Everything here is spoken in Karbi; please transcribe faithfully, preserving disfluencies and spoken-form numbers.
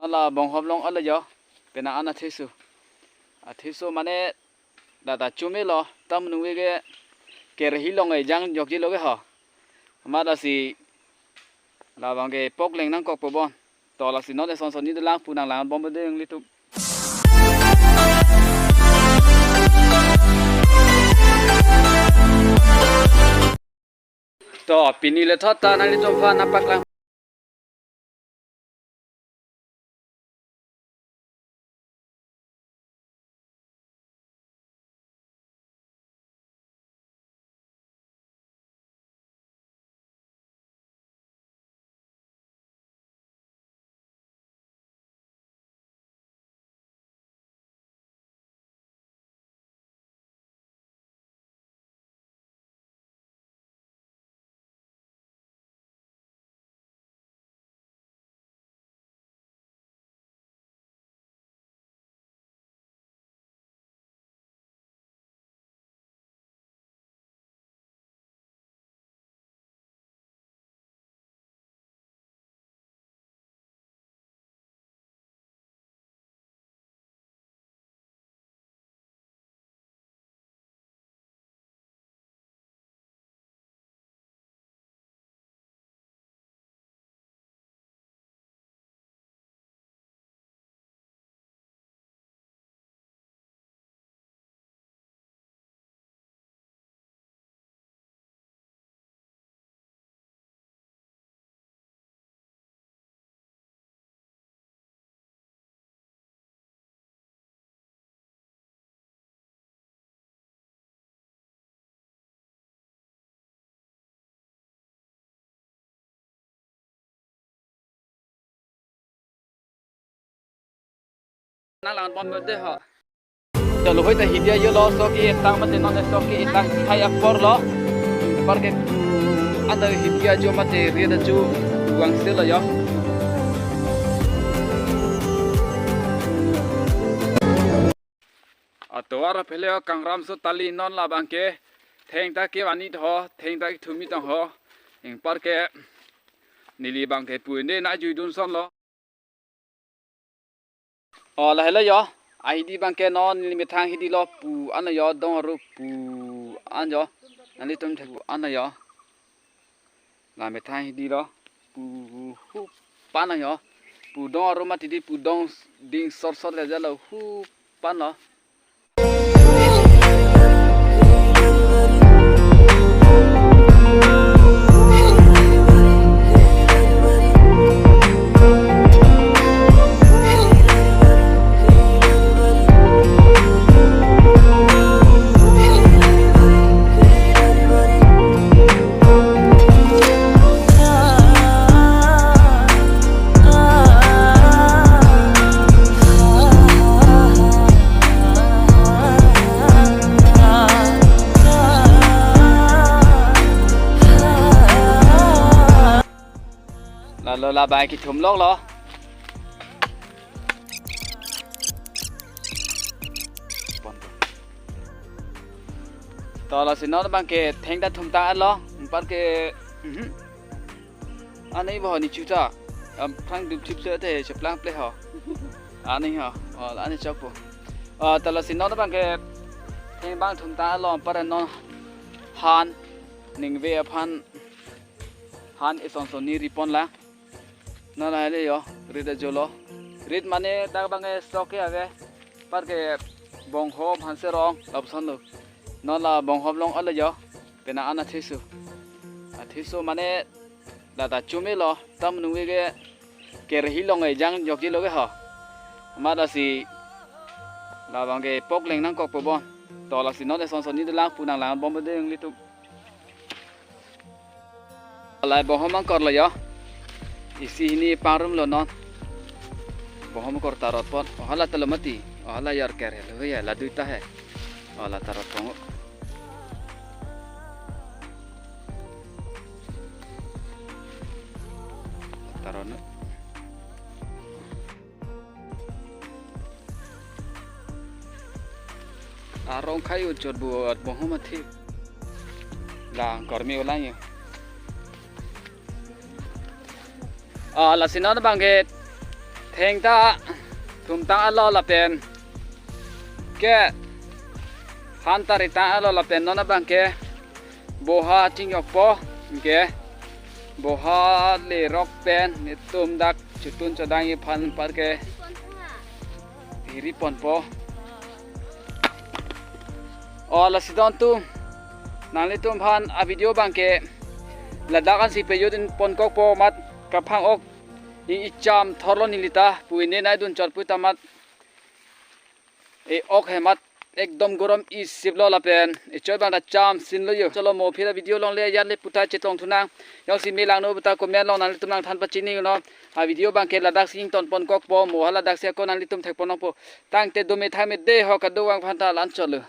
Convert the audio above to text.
La Bonghom along alo jo, penang an atheso. Atheso mane data chomelo, tam nungve ke kerhi along ejang jokjilo ke ho. Amat lasi labang ke pok leng nangkokpo bon. To lasi non eson son ni dolang pu nanglang bompo dei nanglitum. To pini le thot ta nanglitum aphan nangpaklang. Nanglang bompo dei ho. Chalo hoi ta hidi ajo lo, sok ke-etang mate non sok ke-etang thai apor lo. Apor ke anta hidi ajo mate riet ajo vangse lo jo. Atovar aphele kangram so tali non labang ke thengta kevan-i ho, thengta kethum-i tang ho. Anpar ke neli bang ke pu ende nangjuidun son lo. O lahelo jo, ahidi bang ke non neli methang hidi lo pu an jo, dong aru pu an jo. Nanglitum thek pu an jo. La methang hidi lo pu hu pan jo. Pu dong aru mati di pu dong ding sor sor le ja lo hu pan lo. Lalo labang kethum lok lo. To lasi non bang ke thengta thum tang lo, anpar ke, mhm. Ani bo ni chuta. Am thang dup thip se te cheplang ple ho. Ani ho. O, ani chokpo. O, to lasi non bang ke theng bang thum tang lo, anpar non han ningve aphan han eson son ni ripon la. Non lahelo jo, riet ajo lo. Riet mane dak bang ke sok ke ave. Anpar ke Bonghom Hanserong lapuson lo. Non la Bonghom along alo jo. Penang an atheso. Atheso mane data chomelo, tam nungve ke kerhi along ejang jokjilo ke ho. Amat lasi labang ke pok leng nangkokpo bon. To lasi non eson son ni dolang pu nanglang bompo dei nanglitum. Lahai Bonghom angkor lo jo. Isi hini pangrum lo non. Bonghom angkor tarot pon. O hala talo mati. O hala yar ker he. Lo ya la duita he. O la tarot pon. Tarot no. Arong khai uchot bu at Bonghom athip. La kormi ulang yo. Ah, lasi non bang ke Thengta thumtang alo lapen ke phan tari tang alo lapen non abang ke boha chingyokpo ke boha lerok pen netum dak chutun chodang iphan par ke iri ponpo. O lasi don tu nanglitum aphan a video abang ke ladak ansi pejut in ponkokpo amat kaphang ok i icham thorlo nelita pu ine nai dun chot pu ta amat e ok he amat ekdom gorom isip lo lapen e choi abang ta cham sin lo yo. Cholo mo phila video longle yan le puta chetong thunang. Yong si me langno puta comment along nanglitum nangthan pachini no. A video abang ke ladak si ington ponkokpo mo ha ladak si ako nanglitum thek ponokpo. Tangte dome thame de ho kadokave aphan ta lan cholo.